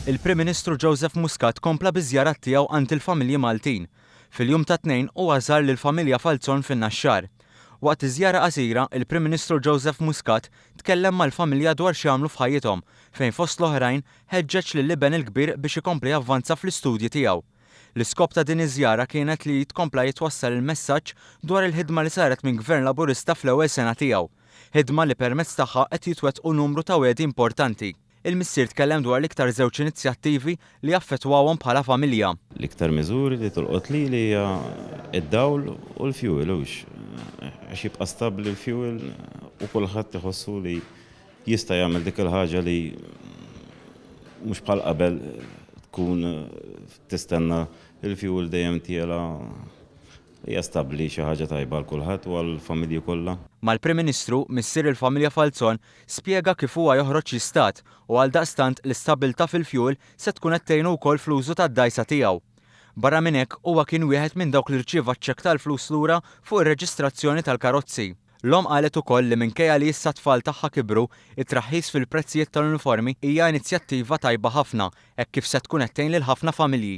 Il-Prim Ministru Joseph Muscat kompla biż-żjarat tiegħu għand il-familji Maltin. Fil-jum tat-Tnejn huwa żar lill-familja Falzon fin-Naxxar. Waqt iż-żjara qasira, il-Prim Ministru Joseph Muscat tkellem mal-familja dwar x'jagħmlu f'ħajjithom, fejn fost l-oħrajn ħeġġeġ lill-iben il-kbir biex ikompli javvanza fl-istudji tiegħu. L-iskop ta' din iż-żjara kienet li jitkompla jitwassal il-messaġġ dwar il-ħidma li saret minn Gvern Laburista fl-ewwel sena tiegħu. Ħidma li permezz tagħha qed jitwettqu numru ta' wegħdi importanti. Il-missier tkellem dwar l-iktar żewġ inizjattivi li jaffettwawhom bħala familja. L-iktar miżuri li tolqot lili hija d-dawl u l-fuel hux għax jibqa' stabbli l-fuel u kulħadd iħossu li jista' jagħmel dik il-ħaġa li mhux bħal qabel tkun tistenna l-fuel dejjem tiela'. Hija stabbli, xi ħaġa tajba għal kulħadd u għall-familji kollha. Mal-Prim Ministru, missier il-familja Falzon spjega kif huwa joħroġ jistad u għaldaqstant l-istabbiltà fil-fuel se tkun qed tgħinu wkoll fl-użu tad-dgħajsa tiegħu. Barra minn hekk, huwa kien wieħed minn dawk li rċieva ċ-ċekk tal-flus lura fuq ir-reġistrazzjoni tal-karozzi. L-omm qalet ukoll li minkejja li issa t-tfal tagħha kibru, it-traħħis fil-prezzijiet tal-uniformi hija inizjattiva tajba ħafna hekk kif se tkun qed tgħin lil ħafna familji.